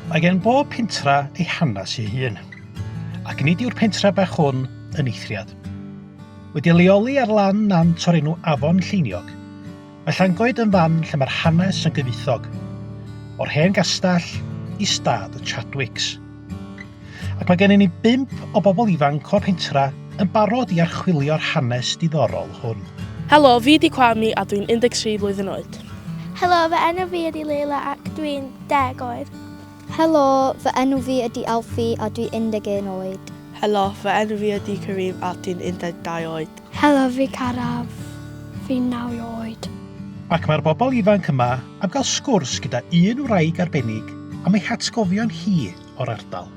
Mae gen bob pentra ei hanes ei hun, ac nid yw'r pentra bach hwn yn eithriad. Wedi leoli ar lan nant o'r enw Afon Lleiniog, mae Llangoed yn fan lle mae'r hanes yn gyfoethog, o'r hen gastell i stad y Chadwicks. Ac mae gennym ni bump o bobl ifanc o'r pentra yn barod i archwilio'r hanes diddorol hwn. Helo, fi 'di Kwame a dwi'n 13 blwyddyn oed. Helo, fy enw fi ydi Leila ac dwi'n 10 oed. Helo, fy enw fi ydi Alfie a dwi 11 oed. Helo, fy enw fi ydi Kareem a dwi'n 12 oed. Helo, fi Karav, fi'n 9 oed. Ac mae'r bobl ifanc yma am gael sgwrs gyda un wraig arbennig am ei hatgofion hi o'r ardal.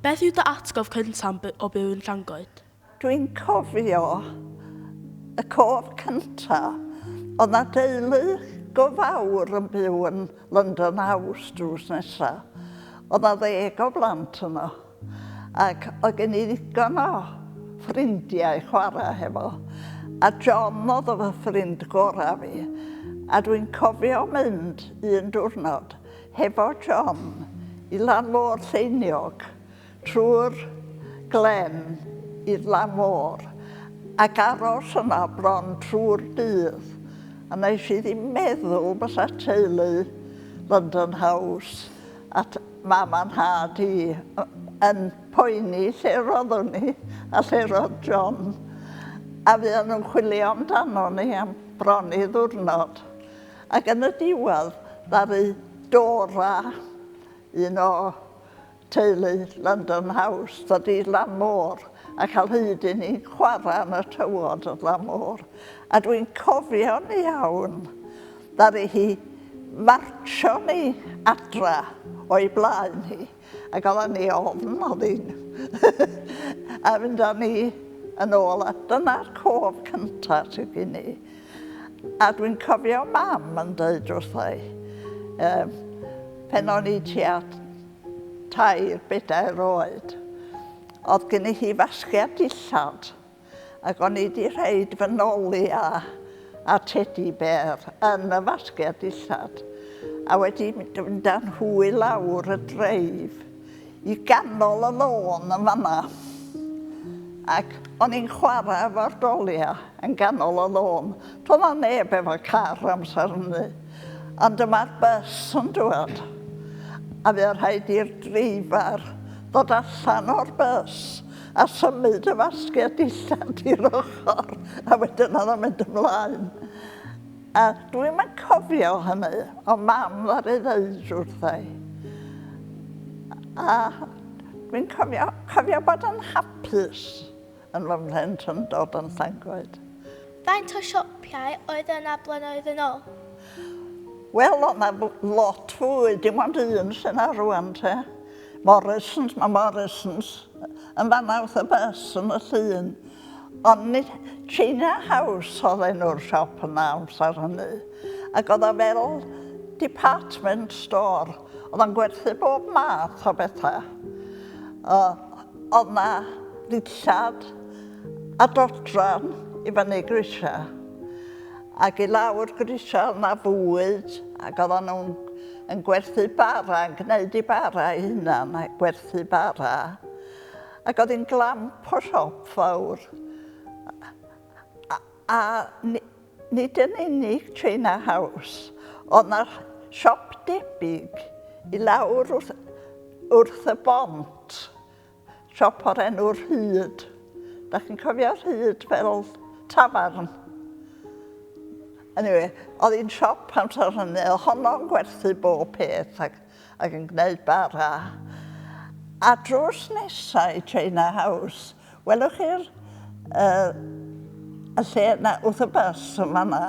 Beth yw dy atgof cyntaf o byw yn Llangoed? Dwi'n cofio y cof cynta, oedd 'na deulu go fawr yn byw yn London House drws nesa. Oedd 'na ddeg o blant yno. Ac oedd gen i ddigon o ffrindiau i chwarae hefo. A John oedd fy ffrind gorau fi. A dwi'n cofio mynd un diwrnod hefo John i lan môr Lleiniog trwy'r glen i'r lan môr ac aros yna bron trwy'r dydd. A nes i ddim meddwl bysa teulu London House a mam a nhad i yn poeni lle roeddwn i a lle roedd John. A fuon nhw'n chwilio amdano ni am bron i ddwrnod. Ac yn y diwedd, ddaru Dora, un o teulu London House, ddod i lan môr a cael hyd i ni chwarae yn y tywod yn lan môr. A dwi'n cofio'n iawn, ddaru hi martsio ni adra o'i blaen hi, ac oedden ni ofn, oedd hi'n a fynd â ni yn ôl, a dyna'r cof cyntaf sydd gen i. A dwi'n cofio mam yn dweud wrtha i, um, pen o'n i tua tair, bedair oed, oedd gen i hi fasgiad dillad Ac o'n i 'di rhoid fy nolia a teddy bear yn y fasged dillad a wedi mynd â nhw i lawr y dreif i ganol y lôn yn fan'na. Ac o'n i'n chwarae efo'r dolia yn ganol y lôn. Doedd 'na neb efo car amser hynny. Ond dyma'r bws yn dŵad a fuodd rhaid i'r dreifar ddod allan o'r bws a symud y fasged dillad i'r ochr a wedyn oedd o'n mynd ymlaen. A dwi'm yn cofio hynny, ond mam ddaru ddeud wrtha i. A dwi'n cofio, cofio bod yn hapus yn fy mhlentyndod yn Llangoed. Faint o siopau oedd yna blynyddoedd yn ôl? Wel, oedd 'na lot fwy, dim ond un sy'n 'na rwan te. Morrisons, mae Morrisons yn fanna wrth y bus yn y llun. Ond nid China House oedd enw'r siop yna amser hynny. Ac oedd o fel department store. Oedd o'n gwerthu bob math o bethau. Oedd na ddillad a dodran i fyny grisiau. Ac i lawr grisiau oedd na fwyd ac oedden nhw'n yn gwerthu bara, yn gwneud i bara ei hunan a gwerthu bara. Ac oedd hi'n glamp o siop fawr. A, a nid yn unig China House, oedd na siop debyg i lawr wrth, wrth y bont. Siop o'r enw Rhyd. Da chi'n cofio Rhyd fel tafarn? Anyway, oedd hi'n siop amser hynny, oedd honno'n gwerthu bob peth ac, ac yn gwneud bara. A drws nesau i China House, welwch chi'r uh, y lle yna wrth y bus yn fanna,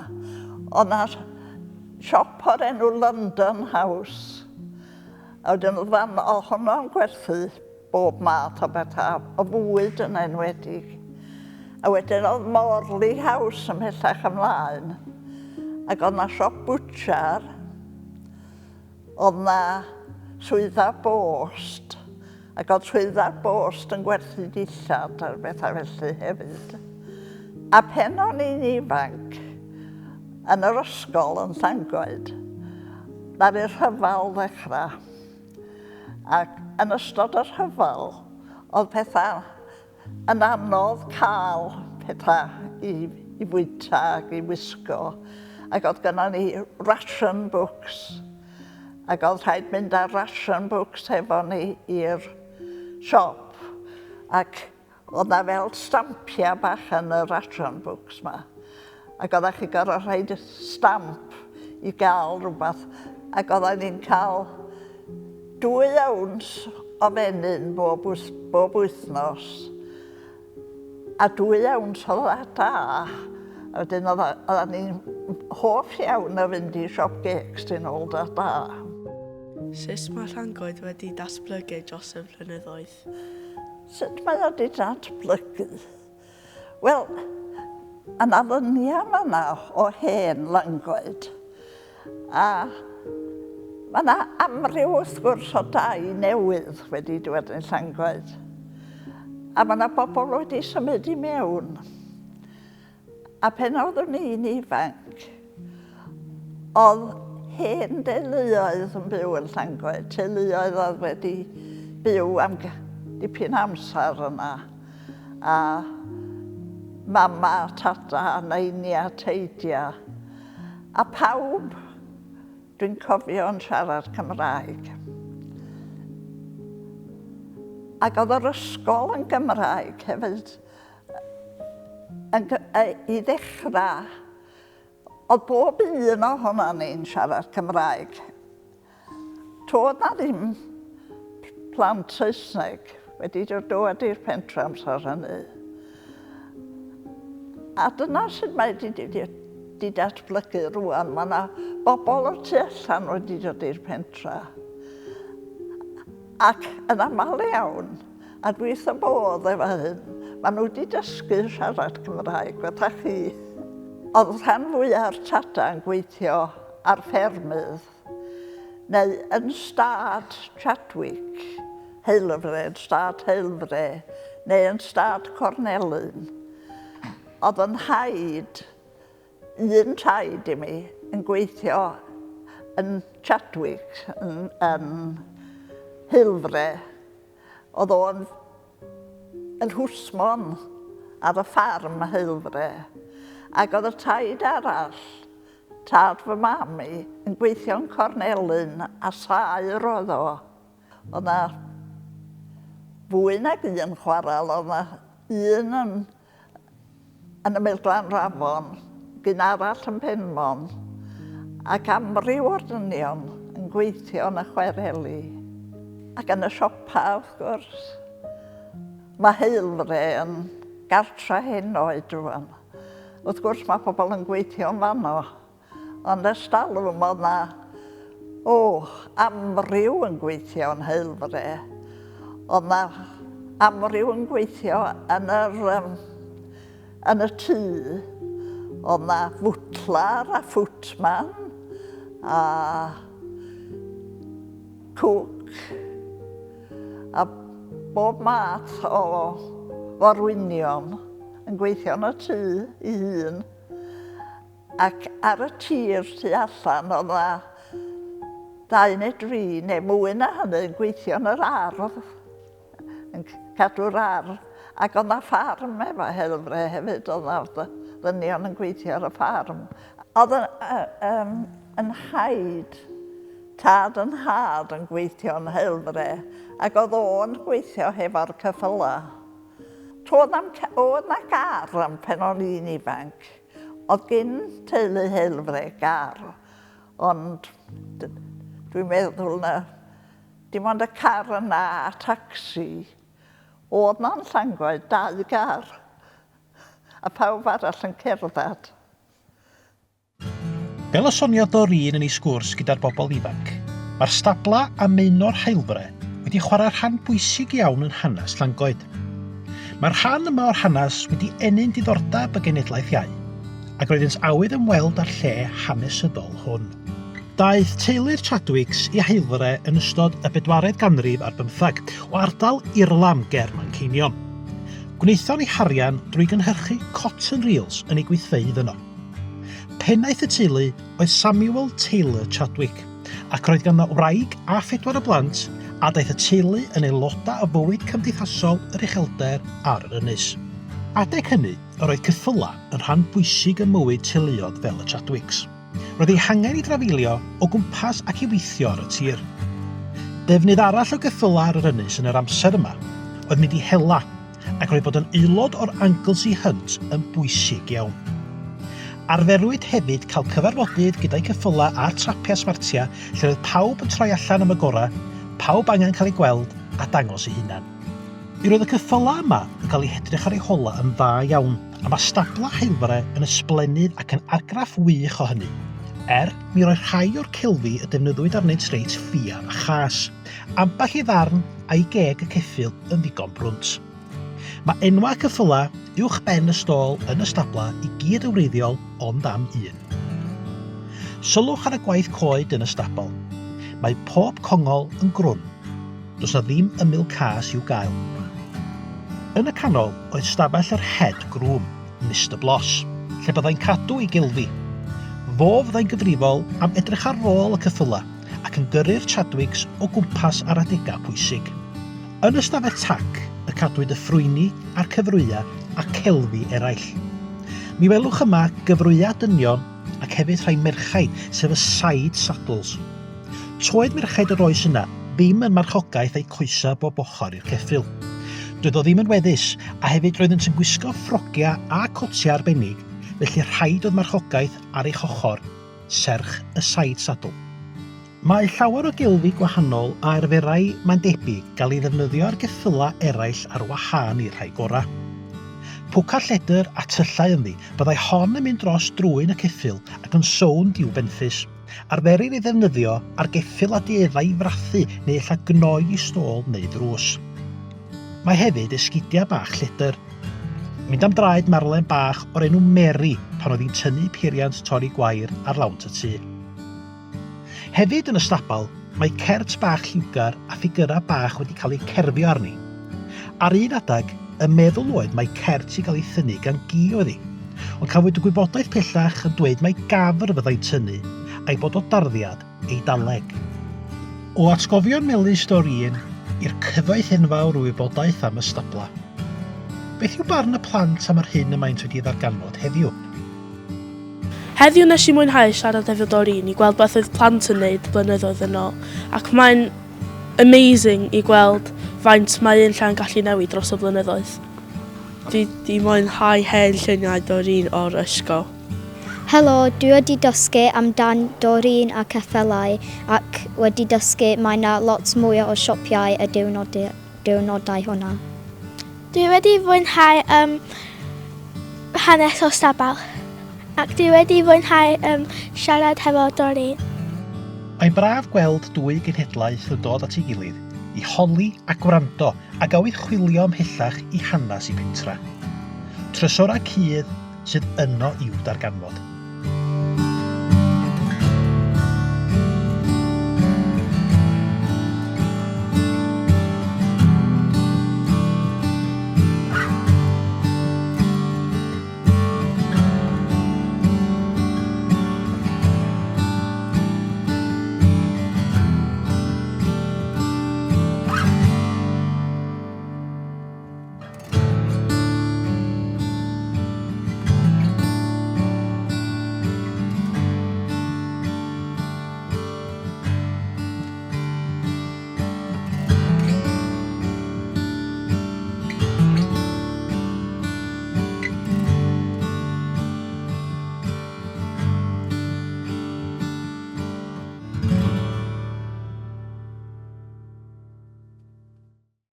oedd na siop o'r enw London House. A wedyn oedd fan o honno'n gwerthu bob math o bethau, o fwyd yn enwedig. A wedyn oedd Morley House ymhellach ymlaen, ac oedd na siop bwtsiar, oedd na swyddfa bost, Ac oedd swyddfa'r bost yn gwerthu dillad a bethau felly hefyd. A pen o'n i'n ifanc, yn yr ysgol yn Llangoed, ddaru'r rhyfel ddechrau. Ac yn ystod y rhyfel, oedd pethau yn anodd cael pethau i, i fwyta ac i wisgo. Ac oedd gynnon ni ration books. Ac oedd rhaid mynd â'r ration books hefo ni i'r siop. Ac oedd na fel stampiau bach yn y ration books ma. Ac oeddech chi gorfod rhaid stamp i gael rhywbeth. Ac oedden ni'n cael 2 owns o fenyn bob, bob wythnos. A 2 owns o dda. A wedyn oedden ni'n hoff iawn o fynd i siop gecs i nôl da da. Sut mae Llangoed wedi datblygu dros y flynyddoedd? Sut mae o wedi datblygu? Wel, yna luniau fan'na o hen Langoed. A mae yna amryw wrth gwrs o dai newydd wedi dod yn Llangoed. A mae yna bobl wedi symud i mewn. A pen oeddwn i'n ifanc, oedd hen deuluoedd yn byw yn Llangoed, teuluoedd oedd wedi byw am dipyn amser yna. A mama, tata, neinia, teidia. A pawb dwi'n cofio yn siarad Cymraeg. Ac oedd yr ysgol yn Gymraeg hefyd. Yn, I ddechrau, oedd bob un ohono ni'n siarad Cymraeg. Toedd na ddim plant Saesneg wedi dod i'r pentre amser hynny. A dyna sut mae wedi di, di datblygu rwan. Mae yna bobl o'r tu allan wedi dod i'r pentre. Ac yn aml iawn, a dwi wrth y bodd efo hyn, maen nhw wedi dysgu siarad Cymraeg fatha chi. Oedd rhan fwyaf o'r tadau yn gweithio ar ffermydd, neu yn stad Chadwick, Heulfre, yn stad Heulfre, neu yn stad Cornelyn. Oedd yn nhaid un taid i mi yn gweithio yn Chadwick, yn, yn Heulfre. Oedd o'n yn hwsmon ar y ffarm Heulfre. Ac oedd y taid arall, tad fy mam i, yn gweithio'n Cornelyn a saer oedd o. Oedd na fwy nag un chwarel, oedd na un yn yn ymyl Glan Rafon, gyn arall yn Penmon, ac amryw o'r dynion yn gweithio yn y chwareli ac yn y siopa wrth gwrs. Mae Heulfre yn gartra henoed rwan. Wrth gwrs mae pobl yn gweithio yn fanno, Ond ers talwm oedd 'na, o, amryw yn gweithio yn Heulfre. Oedd 'na amryw yn gweithio yn yr, um, yn y tŷ. Oedd 'na fwtlar a footman a cook a bob math o forwynion yn gweithio yn y tŷ i hun. Ac ar y tir tu allan oedd 'na ddau neu dri neu mwy na hynny yn gweithio yn yr ardd, yn cadw'r ardd. Ac oedd 'na ffarm efo Heulfre hefyd, oedd 'na ddynion yn gweithio ar y ffarm. Oedd yn, yn nhaid, tad yn nhad yn gweithio yn Heulfre, ac oedd o'n gweithio hefo'r ceffylau. Toedd na'm, oedd 'na gar am pen o'n i'n ifanc. Oedd gin teulu Heulfre gar, ond dwi'n meddwl na dim ond y car yna a tacsi oedd na'n Llangoed, dau gar, a phawb arall yn cerdded. Fel y soniodd Doreen yn ei sgwrs gyda'r bobl ifanc, mae'r stablau a maenor Haulfre wedi chwarae rhan bwysig iawn yn hanes Llangoed. Mae'r rhan yma o'r hanes wedi ennyn diddordeb y genedlaeth iau, ac roeddynt awydd ymweld â'r lle hanesyddol hwn. Daeth teulu'r Chadwicks i Hailfre yn ystod y bedwaredd ganrif ar bymtheg, o ardal Irlam ger Manceinion. Gwnaethon eu harian drwy gynhyrchu cotton reels yn eu gweithfeydd yno. Pennaeth y teulu oedd Samuel Taylor Chadwick, ac roedd ganddo wraig a phedwar o blant, a daeth y teulu yn aelodau o fywyd cymdeithasol yr uchelder ar yr ynys. Adeg hynny, yr oedd ceffylau yn rhan bwysig ym mywyd teuluoedd fel y Chadwicks. Roedd eu hangen i drafeilio o gwmpas ac i weithio ar y tir. Defnydd arall o geffylau ar yr ynys yn yr amser yma oedd mynd i hela, ac roedd bod yn aelod o'r Anglesey Hunt yn bwysig iawn. Arferwyd hefyd cael cyfarfodydd gyda'u ceffylau a'r trapiau smartiau lle roedd pawb yn troi allan am y gorau, pawb angen cael eu gweld a dangos eu hunan. Mi roedd y ceffylau yma yn cael eu hedrych ar eu holau yn dda iawn, a mae stablau Hailfre yn ysblennydd ac yn argraff wych o hynny. Er, mi roedd rhai o'r celfi y defnyddiwyd arnynt reit ffiar a chas, ambell i ddarn a'i geg y ceffyl yn ddigon brwnt. Mae enwau ceffylau uwch ben y stôl yn y stablau i gyd yn wreiddiol ond am un. Sylwch ar y gwaith coed yn y stabl. Mae pob congol yn grwn. Does 'na ddim ymyl cas i'w gael. Yn y canol oedd stafell yr head groom, Mister Bloss, lle byddai'n cadw ei gelfi. Fo fyddai'n gyfrifol am edrych ar ôl y ceffylau ac yn gyrru'r Chadwicks o gwmpas ar adegau pwysig. Yn y stafell tac y cadwyd y ffrwyni a'r cyfrwyau a celfi eraill. Mi welwch yma gyfrwyau dynion ac hefyd rhai merchaid, sef y side saddles. Toedd merchaid yr oes yna ddim yn marchogaeth eu coesau bob ochr i'r ceffyl. Doedd o ddim yn weddus, a hefyd roeddynt yn gwisgo ffrogiau a cotiau arbennig, felly rhaid oedd marchogaeth ar eich ochr, serch y side saddle. Mae llawer o gelfi gwahanol a arferai, mae'n debyg, gael ei ddefnyddio ar geffylau eraill ar wahân i'r rhai gorau. Pwca lledr a tyllau ynddi, byddai hon yn mynd dros drwyn y ceffyl ac yn sownd i'w benthus. Arferir ei ddefnyddio ar geffyl a dueddai i frathu neu ella gnoi i stôl neu ddrws. Mae hefyd esgidiau bach lledr. Mynd am draed marlen bach o'r enw Mary pan oedd hi'n tynnu peiriant torri gwair ar lawnt y tŷ. Hefyd yn y stabal, mae cert bach lliwgar a ffigyrau bach wedi cael eu cerfio arni. Ar un adeg, y meddwl oedd mai cert i gael ei thynnu gan gi oedd hi. Ond cafwyd y gwybodaeth pellach yn dweud mai gafr fyddai'n tynnu, a'i bod o darddiad Eidaleg. O atgofion melys Doreen i'r cyfoeth enfawr o wybodaeth am y stablau. Beth yw barn y plant am yr hyn y maent wedi ei ddarganfod heddiw? Heddiw nes i mwynhau siarad efo Doreen i gweld beth oedd plant yn neud blynyddoedd yn ôl ac mae'n amazing i gweld faint mae un lle'n gallu newid dros y blynyddoedd. Dwi 'di mwynhau hen lluniau Doreen o'r ysgol. Helo, dwi wedi dysgu amdan Doreen a ceffylau ac wedi dysgu mae 'na lot mwy o siopau y diwrnodau hwnna. Dwi wedi fwynhau um, hanes o Stabal ac dwi wedi fwynhau um, siarad hefo Doreen. Mae'n braf gweld dwy genhedlaeth yn dod at ei gilydd i holi a gwrando ac awydd chwilio ymhellach i hanes eu pentra. Trysorau cudd sydd yno i'w darganfod.